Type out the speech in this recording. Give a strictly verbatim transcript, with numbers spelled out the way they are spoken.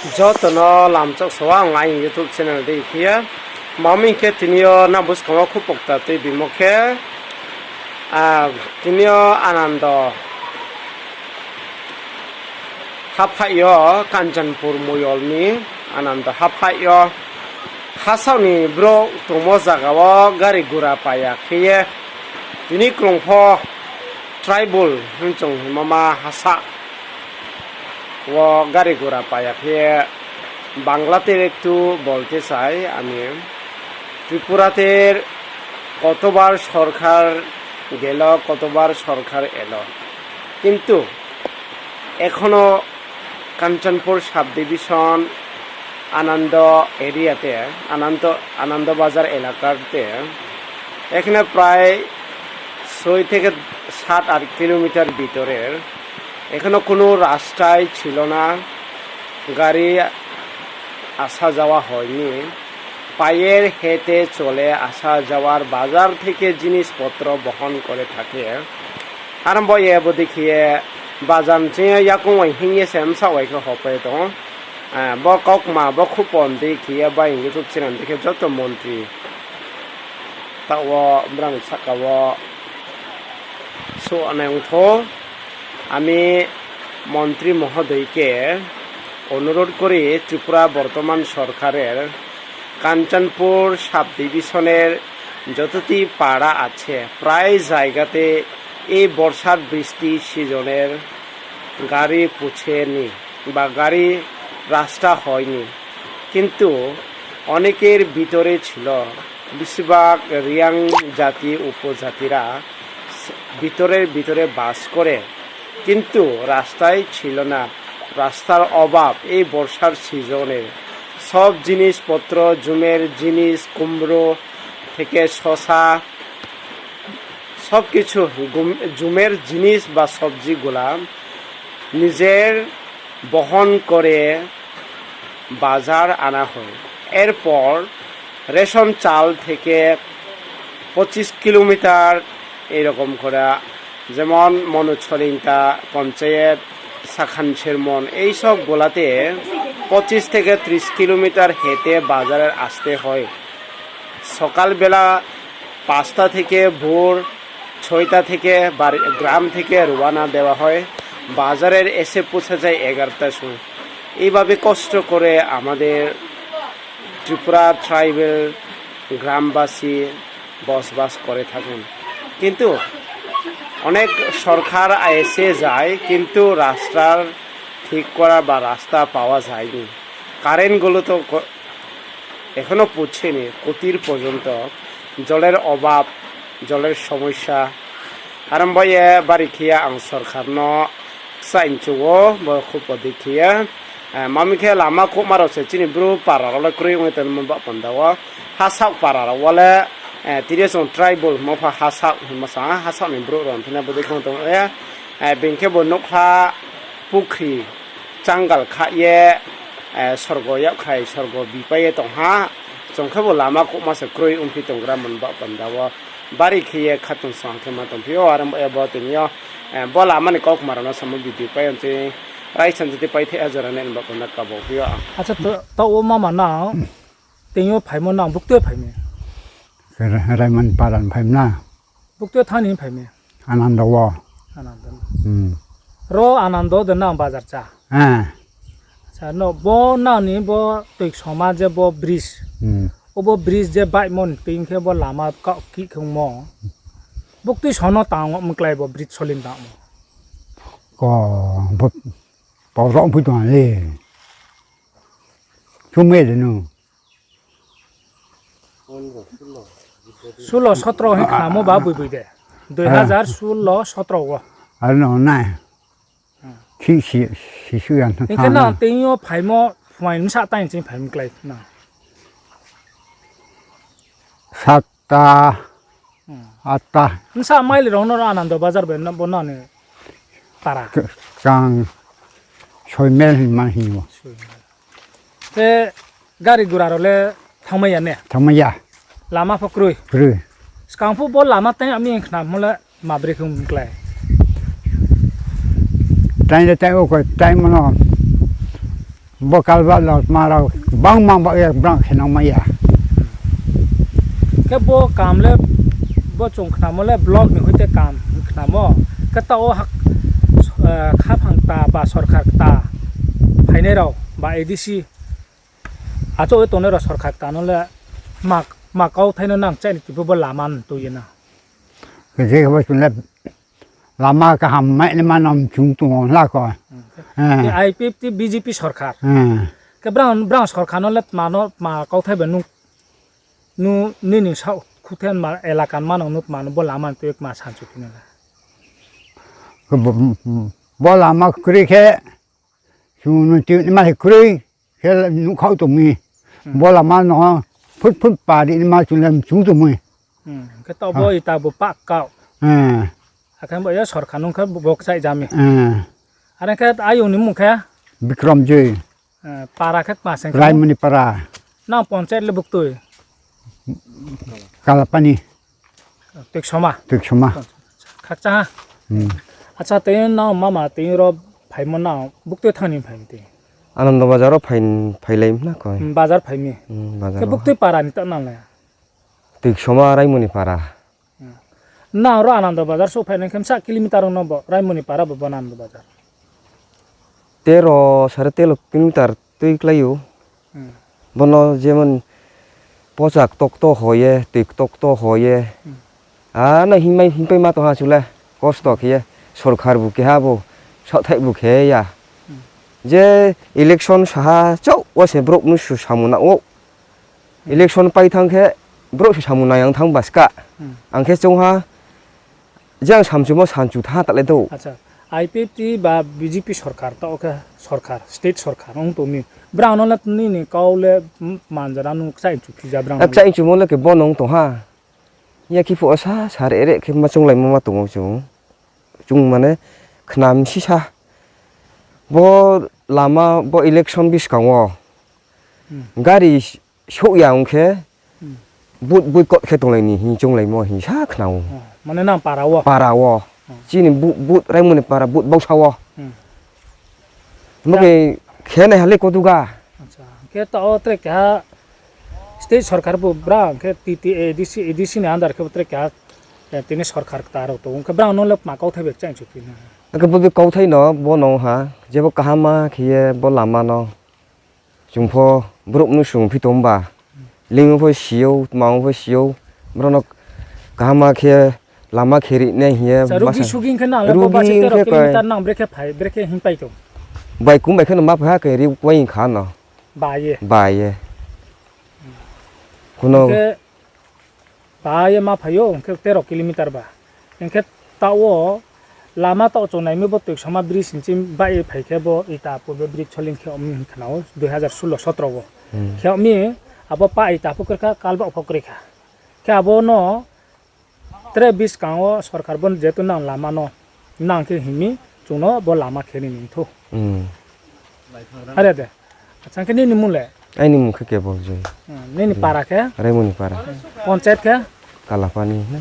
Joto no lamchak sa ang aini YouTube channel dei khe ye. Mami khe tini yo nang buskang wo khupokta tui bimo khe, ah, tini yo Anando haphaih yo Kanchanpur moyol ni Anando haphaih yo hasaoh ni brouh tongmo zaga wo gari gura paya khe ye tini krung pho tribal hing chung himo ma hasaoh wo gari gura paya khe Bangladesh একটু বলতে চাই আমি, ত্রিপুরাতে কতবার সরকার গেল, কতবার সরকার এলো, কিন্তু এখনো কাঞ্চনপুর সাব ডিভিশন আনন্দ এরিয়াতে, আনন্দ, আনন্দবাজার এলাকাতে এখানে প্রায় ছয় থেকে সাত আট কিলোমিটার ভিতরের এখনো কোনো রাস্তাই ছিল না, গাড়ি আসা যাওয়া হয়নি, পায়ের হেঁটে চলে আসা যাওয়ার বাজার থেকে জিনিসপত্র বহন করে থাকে। Aram bo ye bo dei khe ye bazar ni ching yo yakung bai hing ye se bsa bai khe hopai tong ou. Ah, bo kaukma bo khupon dei khe ye bai YouTube channel dei khe joto montri taoh wo brang sahka wo souhnai ong thou. আমি মন্ত্রী মহোদয়কে অনুরোধ করি ত্রিপুরা বর্তমান সরকারের কাঞ্চনপুর সাব ডিভিশনের যতটি পাড়া আছে, প্রায় জায়গাতে এই বর্ষার বৃষ্টি সিজনের গাড়ি পৌঁছেনি বা গাড়ি রাস্তা হয়নি, কিন্তু অনেকের ভিতরে ছিল, বেশিরভাগ রিয়াং জাতি উপজাতিরা ভিতরের ভিতরে বাস করে, কিন্তু রাস্তাই ছিল না। রাস্তার অভাব এই বর্ষার সিজনে সব জিনিসপত্র, জুমের জিনিস, কুমড়ো থেকে শসা, সব কিছু গুম-, জুমের জিনিস বা সবজিগুলা নিজের বহন করে বাজার আনা হয়। এরপর রেশন চাল থেকে পঁচিশ কিলোমিটার এইরকম করে, যেমন মনোছলিন্তা পঞ্চায়েত, সাখান শেরমন, এই সব গোলাতে পঁচিশ থেকে ত্রিশ কিলোমিটার হেঁটে বাজারে আসতে হয়। সকালবেলা পাঁচটা থেকে ভোর ছয়টা থেকে বাড়ি, গ্রাম থেকে রওনা দেওয়া হয়। বাজারের এসে পৌঁছে যায় এগারোটার সময়। এইভাবে কষ্ট করে আমাদের ত্রিপুরা ট্রাইবেল গ্রামবাসী বসবাস করে থাকেন। কিন্তু অনেক সরকার এসে যায়, কিন্তু রাস্তার ঠিক করা বা রাস্তা পাওয়া যায়নি। কারেন্টগুলো তো ক-, এখনো পৌঁছেনি, কুটির পর্যন্ত জলের অভাব, জলের সমস্যা। Aram bo ye bari khe ye ang sorkar no kchaih mchu ou, bo khupo dei khe ye. Eh, mami khe lama kouhma rao se chini bru para rao le kroi ong ye tongmo ba panda wo. Hasaoh para rao wo le, eh, tini yo chung tribal himo pha hasaoh himo sa, hasaoh ni brouh rao thina bo dei khe tong ye. Eh, bini khe bo nouhkha pukhri changal kha ye, eh, sorgo yakkhai, sorgo bipai ye tong ha. Chung khe bo lama kouhma se kroi ongphi tonggra mani ba panda wo. Bari khe ye khatungsung khe ma tongphi ou, aro bo tini yo, eh, bo lama ni kaukma rao no samo video pai ang chi, raisa jati pai thai ha jora nai ba panda kabo phi ou. Acha, to, taoh wo mama nang, tini yo phaimo nang, buktui phai mi? Ra-, Raiman Paran phai na. Buktui thani phai mi? Anando wo. Anando. Hmm. Ro Anando de nang bazar cha? Eh. Acha, no bo nang ni bo tui soma je bo bridge. Hmm. O bo bridge je baihmo ni ping khe bo lama kaoh kih khongmo. Buktui sono tang mklai bo bridge solim tangmo. Ko, bo, bo rong pui tong le. Chumai de no. Sulo sotro hing khnamo ba bui bui de. Dui hazar sulo sotro wo. Aro no nai. Hmm. Khi si, si su yang thang. Hing khe nang tini yo phaimo, phuaing bsa tang ching phaimo klai nang. Satta, hmm, atta. Bsa mail rao no Anando bazar bai no bo nang ni para. Kang soi mail hing ma hing ou. Soi mail. Khe gari gura rao le thangmai ya ne? Thangmai ya. Lama pho kroi? Kroi. Skang phu bo lama tang ami khnamo le mabri khe mklai. Tang le tang ou, tang mo no. Bo culvert no tma rao bangma ba ye brang khe nangmai ya. Khe bo kam le, bo chung khnamo le block ni hoite kam khnamo. Khe taoh wo hak, eh, khaphang kta ba sorkar kta phainai rao ba A D C achouh ye tongnai rao sorkar kta no le ma, ma kauthai no nang chaini tuibo bo lama no tui ye na. Khe je bo chung le lama kaham mai naima no mchung tong ou hla ko. Hmm. Eh. Khe I P F T B J P sorkar. Eh. Khe brang, brang sorkar no le tma no, tma kauthai bai nung, nu, nini saoh khuthe ma elaka manang nu tma no bo lama no tui ye tma sanchu phi no le. Khe bo, bo lama kroi khe, chung no tui naima se kroi khe nuhkhaoh tong mi. Hmm. Bo lama no phut phut pari naima chung le mchung tong mi. Hmm. Khe taoh bo ita bo pah kau. Eh. Akhe bo ye sorkar nung khe bo kchaih ja mi. Eh. Are khe ayong ni mung khe? Bikram Joi. Eh, para khe tma seng khe? Raimoni para. Nang panchayat le buktui? Kalapani. Tuiksoma. Tuiksoma. Khakchang ha. Hmm. Acha, tei nang mama tei ro phaimo nang buktui thanng ni phai mi tei? Anando Bazar wo phai, phailai na koi. Hmm, bazar phai mi. Hmm, bazar wo. Khe buktui para ni ta nang le? Tuiksoma Raimoni para. Hmm. Nang ro Anando Bazar souhphai nai khe bsa kilometer ong no bo Raimoni para bo, bo Anando Bazar? Tero, sare tero kilometer tui klái ou. Hmm. Bono jemon pocha ktokto ho ye, tui ktokto ho ye. Hmm. Ano hingmai hingpai ma tong ha chu le, kosto khe ye, sorkar bu keha bu, saohthaih bu khe ya. Hmm. Je election saha chouh wo se brouh mnusu samung nang ou. Election pai thanng khe brouh se samung nang yang thanng ba ska. Hmm. Ang khe choung ha, je ang samchumo sanchu tha ta le dou. Acha, I P F T ba B J P sorkar, taoh khe sorkar, state sorkar ong tong mi. Brang no le nini kau le, m-, manjara nung kchaih chu phija brang no le. Kchaih chumo le khe bo nung tong ha. Ya khe phuh wo sa, sa re re khe ma chounglaimo ma tong ou chung. Chung mane khnam sisa. Bo lama, bo election buskang wo. Hmm. Gari souh ya ong khe, hmm, vote boycott khe tonglai ni hing chounglaimo hing sa khna ou. Oh, mane nang para wo? Para wo. Hmm. Chini vote, vote Raimoni para vote bausa wo. Hmm. Bo khe khe naiha le koduga. Acha, khe taoh wo tre keha state sorkar bo brang khe T T A D C, A D C ni under khe bo tre keha, eh, tini sorkar kta rao tong ou. Khe brang no le tma kauthai bai kchaih chu phi na? Akhe bo kauthai no bo nung ha, je bo kaham ma khe ye bo lama no. Chung pho brouh mnusu phi tong ba. Lingmo pho si ou, tma ong pho si ou. Brao no kaham ma khe lama khe ri nai hing ye. Acha, rugi sugi khe nang le bo ba se tero kilometer nang brekhe phai, brekhe hingpai tong? Bai kum bai khe no ma phai ha khe ri wai kha no. Ba ye. Ba ye. Kuno. Hing khe ba ye ma phai ou, hing khe tero kilometer ba. Hing khe taoh wo lama taoh chung nai mi bo Tuiksoma bridge ni ching bai ye phai khe bo ita purbe bridge soling khe om mi hing khna ou, dui hazar sulo sotro wo. Hmm. Khe om mi, abo pa ita pho kroi kha, kalbak pho kroi kha. Khe abo no tre buskang wo sorkar bo jehetu nang lama no nang khe hing mi, chung no bo lama khe ni ningthou. Hmm. Are de. Acha, khe nini mung le? Aini mung khe Kebol Joi. Hmm, nini para khe? Raimoni para. Panchayat khe? Kalapani na.